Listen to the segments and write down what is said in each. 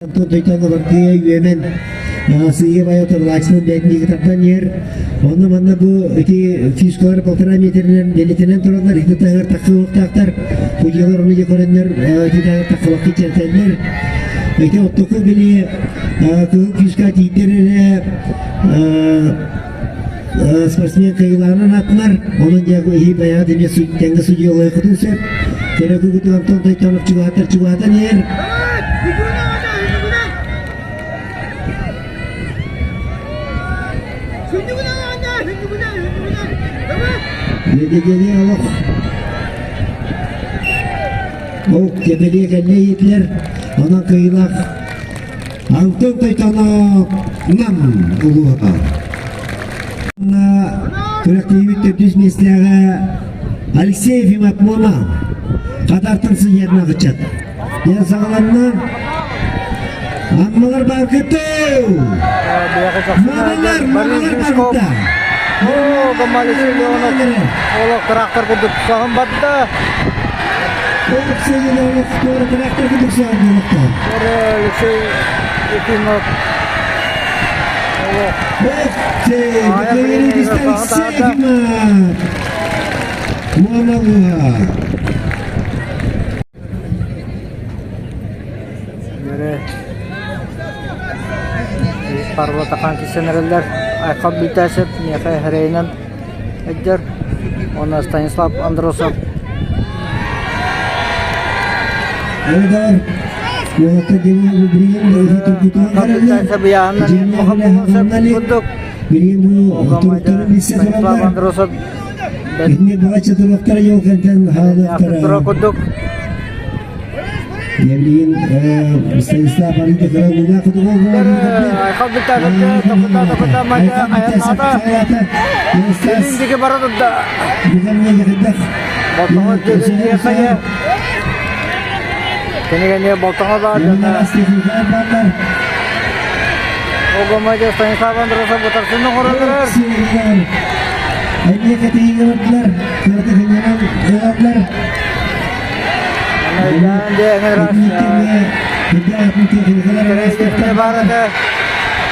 Антон Тойтонов аргыйа үөмэн сыыйа байа тыллааччынан бэйэтин тардан иһэр. Онно манна бу ити фишкалар полтора метринэн бэлиэтэнэн тураллар, ити таһыгар тахсыахтаахтар. Судьялар ону көрөннөр ити таһыгар тахсыбакка чэртэллэр. Ити оттоку били кыһыл фишка тиийдэр эрэ спортсмен кыайыылааҕынан ааттанар. Онон дьэ иһи байаҕа эмиэ тэҥҥэ судьуйалыаххытын сөп. Көрөкүгүтүн Антон Тойтонов чугаһатар чугаһатан иһэр. Дьэ олох Ол кэбэлиэ кэллэ иһитлэр, онон кыайыылаах Антон Тойтонов Нам улууһа. Күрэхтэһиибит төрдүс миэстэлээҕэ Алексей Ефимов Муома Хатартан сыдьыарнаах ыччат. Диэн саҕаланна. Аммалар бааргыты! Муомалар, муомалар бааргыта! О, Гамалисы Леонов олох трактор курдук саҕын барда. Алексей Леонов трактор курдук саҕын барда. Алексей Ефимов Парватахан кисэн эрэллэр Айхал Бүтээсэп миэхэ эрэйинэн өйдөр уонна Станислав Андросов Курдук Кинигэни болтоҥо баар дьонно Огомадя Станислав Андросов утарсыны оҥороллор.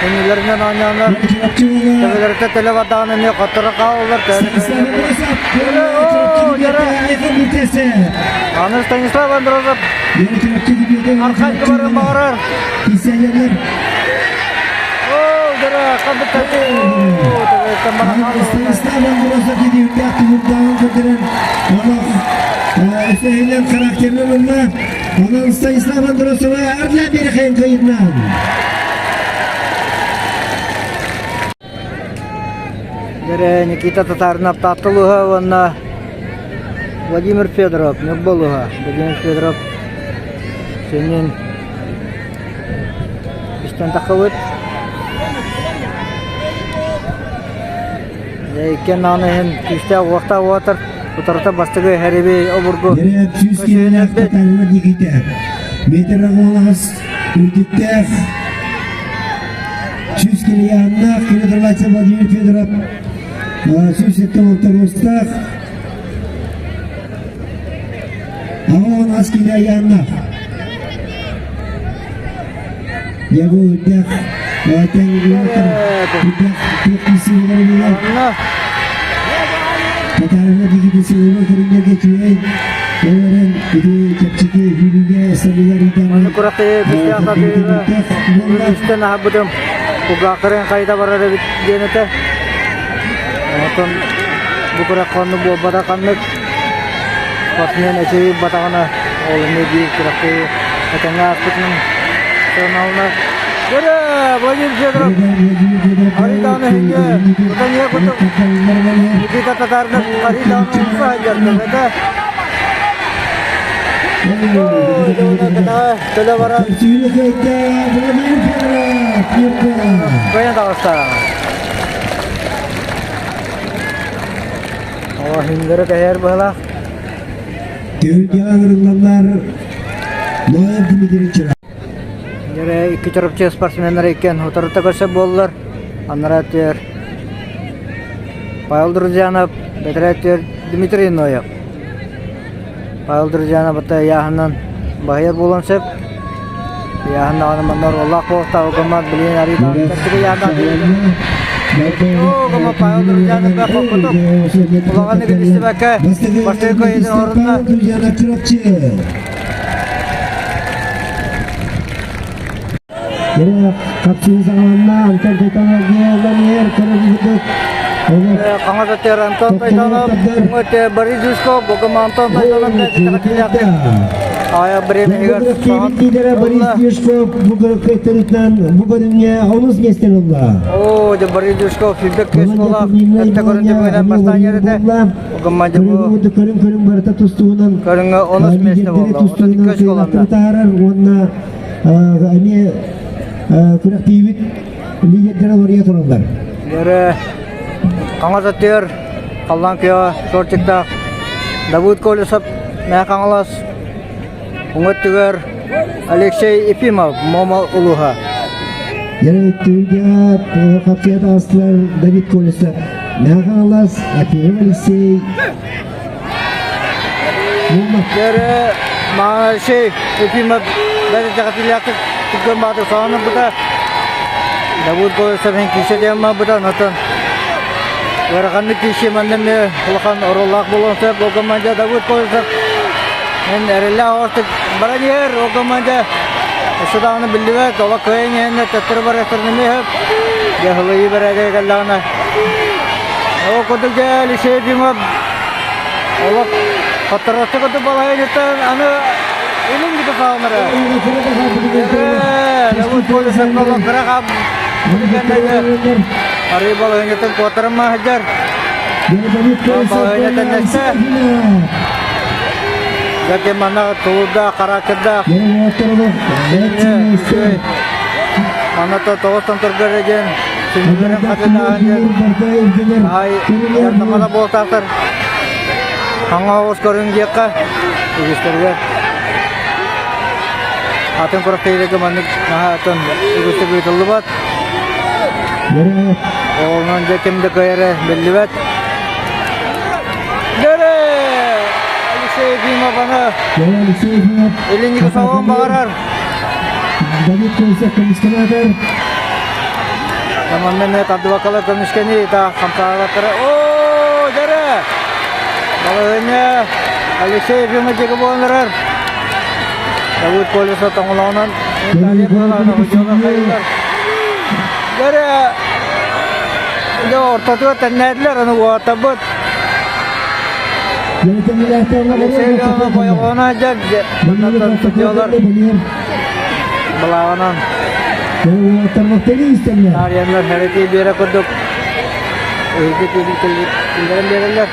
Кинилэринэн оонньооннор төбөлөрүттэн төлө бардаҕына эмиэ хотторо хаалаллар. Аны Станислав Андросов Архангел баран баҕарар. Станислав Андросов идиирдээх тулуурдааҕын көрдөрөн олох үсэһинэн характерынан ылла. Онон Станислав Андросова Арля Берехен кыйыннан. Никита Татаринов Таатталыһа уонна Владимир Федоров Ньурбалыһа. Владимир Федоров синин истэн таххыбыт. Иккиэн даҕаны иһин күүстээх уохтаах уотар утарыта бастакы эһэриби обургу Сүүс киһилээх Татарина Никита. Метр аҕалаҕас үрдүктээх сүүс килианнаах килотрлайца Владимир Федоров 176 ростаах 80 кило айааннаах Ягу үрдээх тэҥ үрдээх туох киисиилэр Татарина Никита Силова көрүҥнэргэ үчүгэй ол эрэн ити чэпчэки сүүрүүгэ сылыгар Маны кураты күүстээх сатыыга истэн аһарбытым кулгаахтарын хайда барар эбит диэн этэ. Онтон бу күрэх хонну буолбата ханнык спортсмен эчэйи батаҕына ол эмиэ биир күрэхтэһии этэҥҥэ ааспытын сыаналана Көрө, Владимир Федоров Арыйдаҕына иһигэ тутан кутук Никита Татаринов арыйдаҕына умса сылдьар Төлө баран Кыайан таҕыста. О, хиндері кэһэр быһылаах. Түһүлгэҕэ ыҥырыллаллар Ноев Дмитриевич Дьэрэ икки чорупчу спортсменнар иккиэн утарыта көрсөр буоллар. Анараа өттүгэр Павел Друзьянов, бэтэрээ өттүгэр Дмитрий Ноев. Павел Друзьянов ыйааһынан баһыйар буолуон сөп. Ыйааһын даҕаны манна оруоллаах буолуохтаах гыммат билигин арыы даҕаны чэпчэки ыйааһыннаах Оо, гымма Павел Друзьянов хоппутук. Улахан истибэккэ бастакы кыайыытын оһорунна. Хаҥас өттүгэр Антон Тойтонов, уҥа өттүгэр Борис Жучков, бу Антон Тойтонов бэйэтэ Ая бириэмэтигэр лидера Борис Жучков бу көрүҥ бу көрүҥҥэ онус миэстэни ылла. Оо, дьэ Борис Жучков сүүрбэк көс буолаах өттө көрүн түмүгүнэн бастаан иэрэтэ. Гымма дьэ бу Көрүҥ көрүҥ барыта тустуунан көрүҥҥэ онус миэстэ буолла. Отут көс буоланна. таһаарар уонна эмиэ күрэхтиибит лидердэрэ уларыйа тураллар. Дөрө хаҥас өттүгэр халлаан күөҕэ шортиктаах Давыд Колесов Мэҥэ Хаҥалас уҥа өттүгэр Алексей Ефимов Момо улууһа. Дөрө өттүгэр хапсыйа таҕыстылар Давид Колесов Мэҥэ Хаҥалас Ефимов Алексей Дөрө Алексей Ефимов бэрт түргэн баатыр саҕанарбыта Давыд Колесов киирсэ диэн барбыта онтон ыараханнык киирсии манна эмиэ улахан оруоллаах буолуон сөп ол команда Давыд Колесов эн эрэллээх оҕостук баран иһэр ол команда өссө даҕаны биллибэт олох кыайан иһэннэр төттөрү барыахтарын эмиэ сөп дьэ һылыйыы бэрээдэгэ кэллэҕинэ ол курдук дьэ Алексей Ефимов олох хоттороччу курдук балаһыанньаттан аны илин бүтэ саҕаланара Арыы балаһыанньатын куотарыма сылдьар. Балаһыанньа тэннэстэ. Дьэ манна тулуурдаах, характердаах. Манна тоҕустан тургар диэн сүнньүлэрин хатынаан диэн ай ярдамана буолтаахтар. Хаҥа оҕус көрүҥ диэххэ үгүстэригэр атын куораттарга маннык наһаа атын үгүстүк ыытыллыбат. Оҕолонон дьэ ким да кыайара биллибэт. Дөрө! Алексей Ефимов аны Илинники соҕон баҕарар. Давид Колесов көмүскэнээтэр. Манна эмиэ тардыбаккалар көмүскэни та хамсаабаттара. Оо, дьэрэ! Балаһыанньа Алексей Ефимов диэки буолан эрэр. Давыд Колесов тоҥолоҕунан Дьэрэ! Дьэ ортотугар тэннээтилэр, аны уотабыт. Алексей Ефимов бойоҕоно дьэ судьялар былааҕынан Арыйаннар хэрэтии биэрэ курдук эһиги киллэрэн биэрэллэр.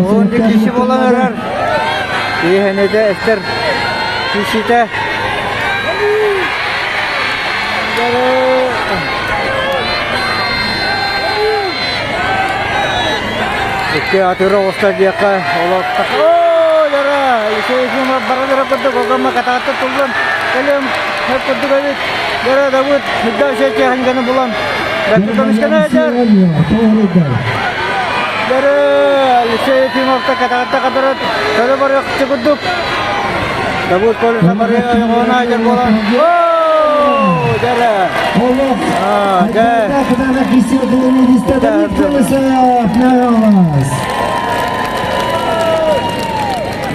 Он киши болан эрэр. Киһинете эстер кишите. Икки атыыра оҕустар диэххэ олох оо яра Исеевна баралара курдук огромма катаатта туллан кэлем хөп курдук эбит яра Давыд үрдэ сетиэхинганы булан бэрт көмүскэнэ дьэр Яра Алексей Ефимовта катаатта катарат төлө барыахчы курдук Давыд Колеса барыа ойоҕоно дьэр буолан оо дьэрэ Олох Аа, дьэ. Давид Колесов Нагалас.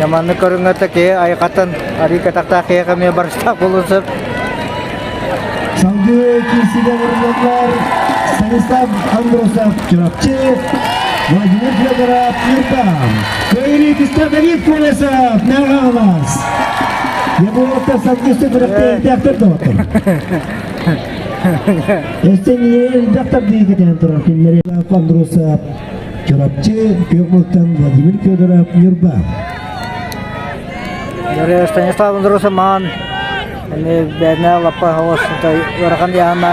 Яманны көрүҥҥэ киһи айхатын арыы катахтаах киһиэхэ эмиэ барыстаах буолуон сөп. Салгыы киирсиигэ уруллар Станислав Андросов Чурапчы, Владимир Федоров Ньурба. Көйрүүтүстэ Давид Колесов Нагалас. Ябуоттар салгыы күрэхтэһиэхтэр доҕоттор. Эстэнньиэ элбэхтэр диэкитэн турар кинилэри Андросов Чурапчы, Күөх Мылтан Владимир Федоров Ньурба. Станислав Андросов маан эми бээнэ лаппа оҕус ыарахан яана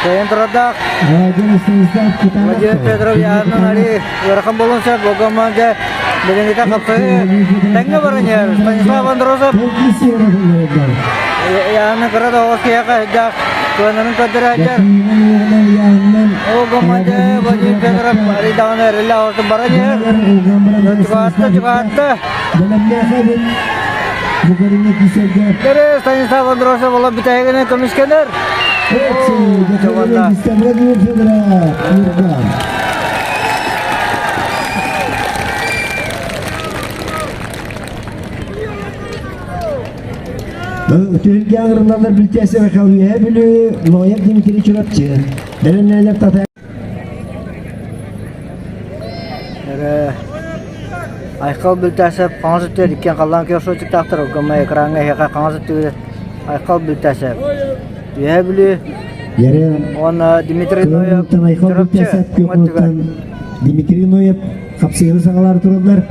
кыайан турардаах Владимир Федоров яанын ари ыарахан буолуон сөп богомон дьэ билиҥҥитэ хапсаһыы тэҥҥэ баран иһэр Станислав Андросов яаны кыра да оҕус киһиэхэ сылдьаах. Кыанарын көрдөрөөччөр. Ол гоммонде Вадим Федоров арыйдаҕына эрэллээх ортон баран иһэр. Чугаһатта, чугаһатта. Дөрө Станислав Андросов ола бүтэһигинэн көмүскэнэр. Владимир Федоров, Түһүлгэ аҥырыллаллар Бүлтээсэ Михаил Үөһээ Бүлүү, Ноев Дмитрий Чурапчы. Бэлэмнээлэр Тата Эрэ Айхал Бүлтээсэп хаҥас өттүгэр иккиэн халлаан күөх суочуктаахтар, Оггомой экраҥҥа эһиэхэ хаҥас өттүгэр Айхал Бүлтээсэп. Үөһээ Бүлүү Яры уонна Дмитрий Ноев Айхал Чурапчы Бүлтээсэп уҥа өттүгэр. Дмитрий Ноев хапсыһыны саҕалаары тураллар.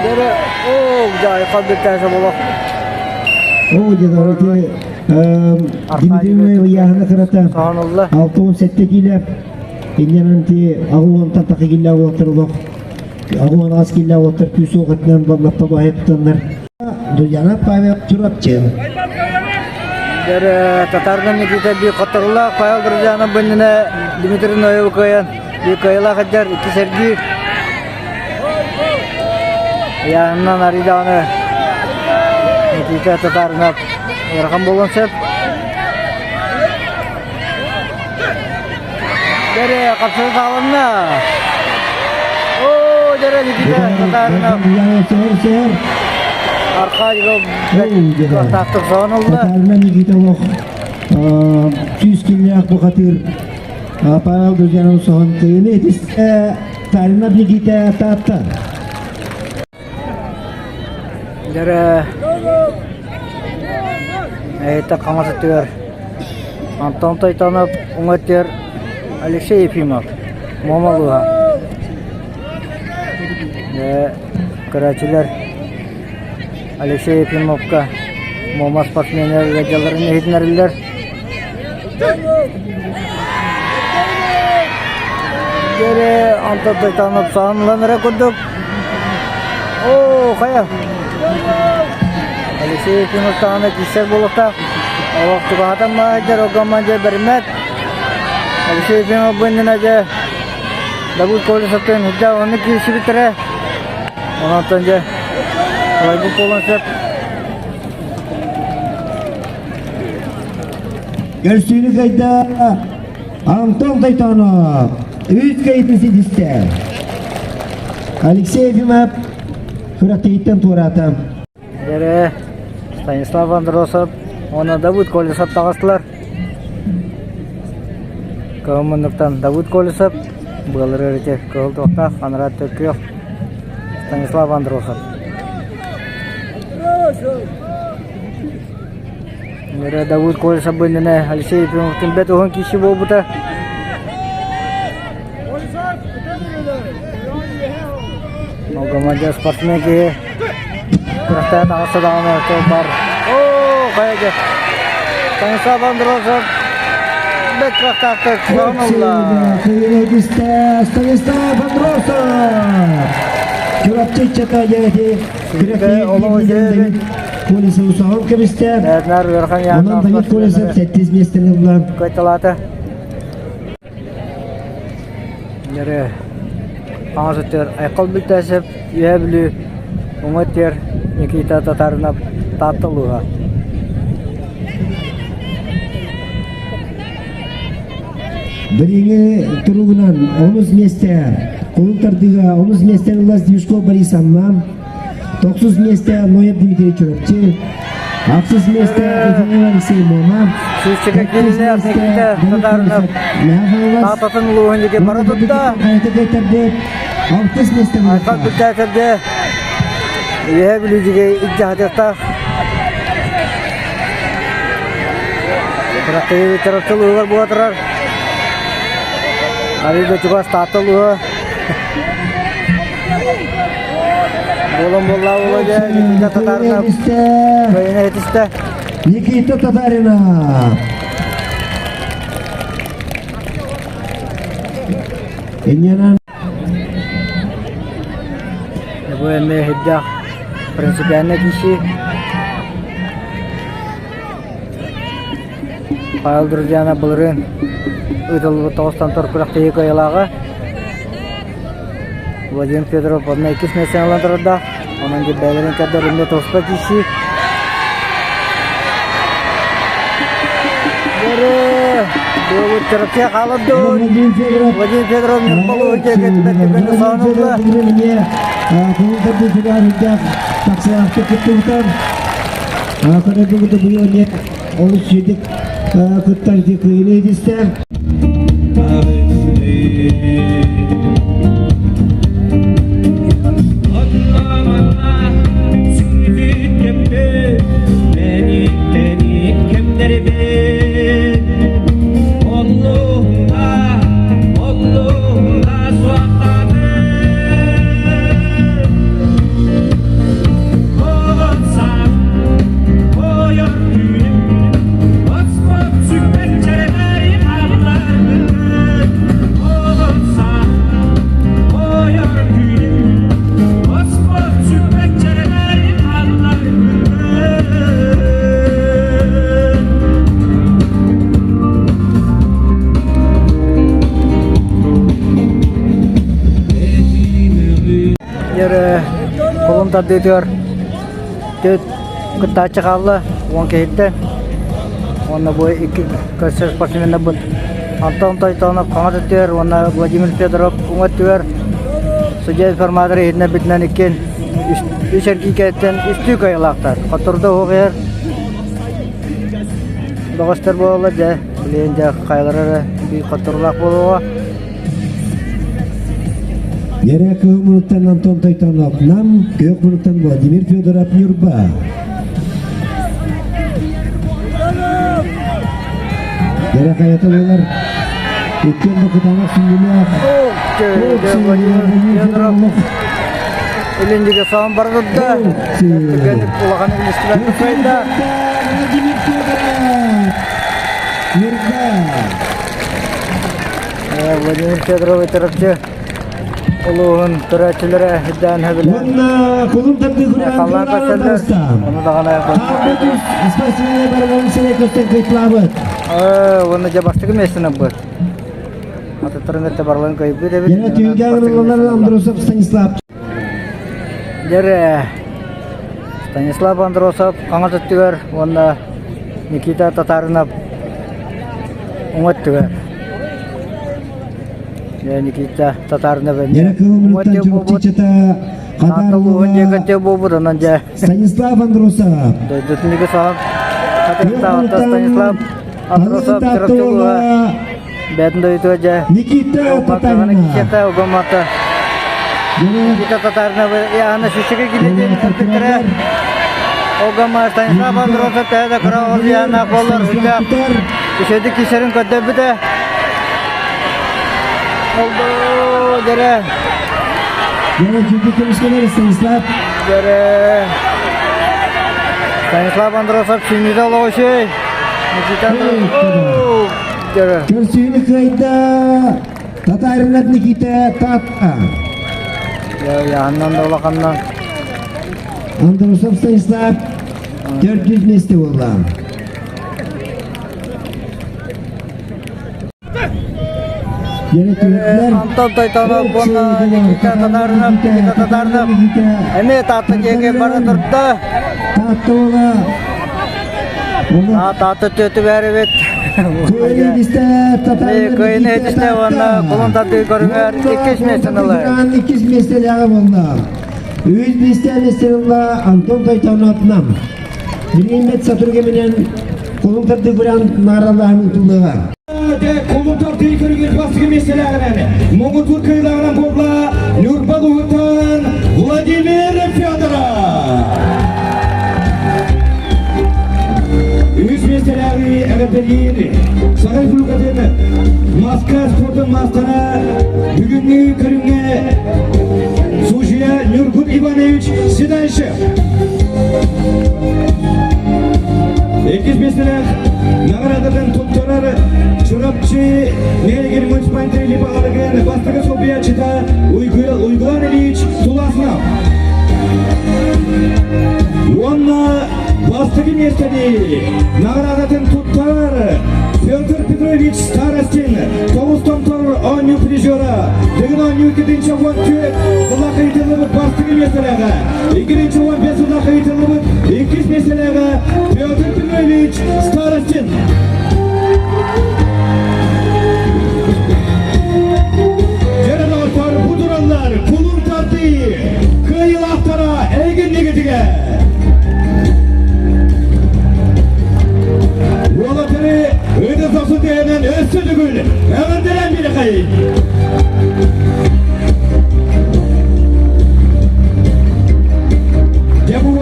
Дere, оо, Айхал Бүлтээсэп олох. Оо, дьэ, Дмитрий Ноев ыйааһына кырата Соһонулла. 67 киилэ. Инньэнэн ти аҕуонтан тахы киллэ уолаттар олох аҕуон аас киллэ уолаттар күүс уохатынан баллаппа баһай тутаннар. Дуяна Павел Чурапчы. Дere, Татардан Никита би хотторулаах Павел Друзьянов быннына Дмитрий Ноев кыайан би кыайылаах эдэр икки сэргиир. Ыйааһынынан арыйдаҕына Никита Татаринов ыарахан буолуон сөп. Дэрэ, хапсыгы хаалынна. Оо, дэрэ, Никита Татаринов. Аркадий кыахтаахтык соһон ылла. Татарина Никита олох сүүс киилээх бухатыыр Павел Друзьянов соһон кыйыны этистэ Татарина Никита Таатта. Дьэрэ эһэтэ хаҥас өттүгэр Антон Тойтонов, уҥа өттүгэр Алексей Ефимов, Муома улууһа. Дьэ, көрөөччүлэр Алексей Ефимовка Муома спортсменнар ыалдьалларын иһитиннэрэллэр. Дьэрэ Антон Тойтонов саҕаланан эрэ курдук. Оо, хайа? Алексей Ефимов даҕаны киирсэр буолуохтаах. Олох чугаһатан маайдар, огомман дьэ бэриммэт. Алексей Ефимов бу иннинэ дьэ Давыд Колесовтыын сылдьа онно киирсибиттэрэ. Онон дьэ олайбыт буолуон сөп. Көрсүүнү кыайда Антон Тойтонов. Үс кыайыытын ситистэ. Алексей Ефимов күрэхтэһииттэн туораата. Дэрэ Станислав Андросов уонна Давыд Колесов таҕыстылар. Кыһыл муннуктан Давыд Колесов, быалары өрүтэ кыһыл туохтаах, анараа төккүөх Станислав Андросов. Мира Давыд Колесов быннына Алексей Ефимовтын бэт уһун киси буолбута. Ол команда спортсмен киһи күрэхтэһэ таҕыста даҕаны бар. Оо, хайа Станислав Андросов бэт кыахтаахтык соһон ылла. Станислав Андросов! Чурапчы ыччата дьэгэти күрэхтэһии Колесов соһон кэбистэ. Эднар ыарахан Онон Давид Колесов сэттис миэстэни ылла. Кыайталаата. Нөрө хаҥас өттүгэр Айхал Бүлтээсэп, Үөһээ Бүлүү уҥа өттүгэр Никита Татаринов Таатта улууһа. Билиҥҥи туругунан онус миэстэ кулун тардыыга онус миэстэни ылла Юшков Борис Анна, тохсус миэстэ Ноев Дмитрий Чурапчы, ахсыс миэстэ Ефимов Алексей Муома, Сүүсчэкэ киилэлээх Никита Татаринов Тааттатын улууһун диэки бара турда. Алтыс миэстэ Айхал Бүлтээсэргэ Үөһээ Бүлүү илдьэ сатыахтаах. Кыракый Чурапчы улууһугар буола турар. Арыый да чугас Таатта улууһа. Буолан буоллаа буола дьэ Никита Татаринов кыайыыны этистэ. Никита Татаринов. Инньэнэн Бу эмиэ иһирдьэх. Принципиально киһи. Павел Друзьяна былырыын ыытыллыбыт тоҕустан тор күрэхтэһии кыайыылааҕа. Владимир Федоров онно иккис миэстэни ылан турардаах. Онон дьирбээлэрин көрдөрүннэ туспа киирсии. Бөрө! Чарапчы хаалар дуу? Владимир Федоров Ньурбалуу дьиэ соонулла. Олус сүйдик кыттар кыйыны едистер. Дьэрэ кулун тардыытыгар Түөрт кыттааччы хаалла, 10 киһиттэн. Уонна бу икки көрсөр спортсменнарбыт Антон Тойтонов хаҥас өттүгэр уонна Владимир Федоров уҥа өттүгэр судья информатор иһитиннэрбитинэн иккиэн үс эргиикэттэн үстүү кыайыылаахтар. Хоттордо уһук иһэр бөҕөстөр буолаллар дьэ, билигин дьэ хайалара эрэ биир хотторуулаах буолуоҕа. Нэрэ кыһыл мунуттан Антон Тойтонов Нам, күөх мунуттан Владимир Федоров Ньурба. Нэрэ хайата буолар. Иккиэн да кытаанах сүнньүлээх. Владимир Федоров Илиндиге саҕан барбытта. Түргэнник улахан илистибэт кыайда. Владимир Федоров Ньурба. Владимир Федорович Чурапчы улууһун көрөөччүлэрэ үрдээн сөбүлээн Уонна кулун тардыы күрэҕин халлаан көрсөллөр. Ону даҕаны спортсмены барыларын сирэй көстөн кыйтлаабыт. Уонна дьэ бастакы миэстэни ылбыт. Атыттарын кытта барыларын кыайбыт эбит. Яна түүнгэ ыҥырыллар Андросов Станислав. Дьэр Станислав Андросов хаҥас өттүгэр уонна Никита Татаринов уҥа өттүгэр. Никита Татаринов Яна кылымыттан Чурапчычата Хадар Станислав Андросов. Дойдутун Станислав Андросов Чурапчылыга бэйэтин дойдутугар дьэ Никита Татаринов. Никита Угамата Никита Татаринов Яна Шишиги килетин өлбүттэрэ Огама Станислав Андросов төһө да кыра ордуйааннаах буоллар үрдээх үчүгэйдик киирсэрин көрдөрбүтэ. Олду дьэрэ. Дьэрэ чүнкү көмүскэнэр Станислав. Дьэрэ. Станислав Андросов сүнньүтэ олоҕу үчүгэй. Никита Андросов. Дьэрэ. Көрсүүнү кыайда Татаринов Никита Татта. Яһаннан да улаханнан. Андросов Станислав төрдүс миэстэ буолла. Антон Тойтонов уонна Никита Татаринов, Никита Татаринов эмиэ Таатта диэки бара турда. Таатта уола. Таатта түөтү бэрибит. Кыайыны этистэ уонна кулун тардыы көрүҥэр иккис миэстэни ылар. Иккис миэстэлээҕи буолла. Үс миэстэни ылла Антон Тойтонов Нам. Билиҥҥи сатыргы кулун тардыы күрэҕин нааралаһан ыытыллыаҕа. Кулун тардыы көрүҥэр бастакы миэстэлээҕинэн муҥутуур кыайыылааҕынан буолла Ньурба улууһуттан Владимир Федоров. Үһүс миэстэлээҕи эҕэрдэлиир Саха Республикатын маска спордун маастара бүгүҥҥү көрүҥҥэ судьуйа Ньургун Иванович Седайшев. Иккис миэстэлээх наҕараадатын туттарар Чурапчы нэһилиэгин муниципальнай баһылыгын бастакы солбуйааччыта Уйгулан Ильич Туласынов. Уонна бастакы миэстэни наҕараадатын туттарар Петр Петрович Старостин, тоҕус томтор оонньуу призера, Дыгын оонньуу 2014 сыллаах ыытыллыбыт бастакы миэстэлээҕэ, 2015 сыллаах ыытыллыбыт иккис миэстэлээҕэ Петр Петрович Старостин. Дьэ, доҕоттор, бу тураллар кулун тардыы кыайыылаахтара эйгиннигитигэ. Уолаттары ыты сохсу тыһынан өссө төгүл эҕэрдэлээн биэрэхэйин. Дьэ бу.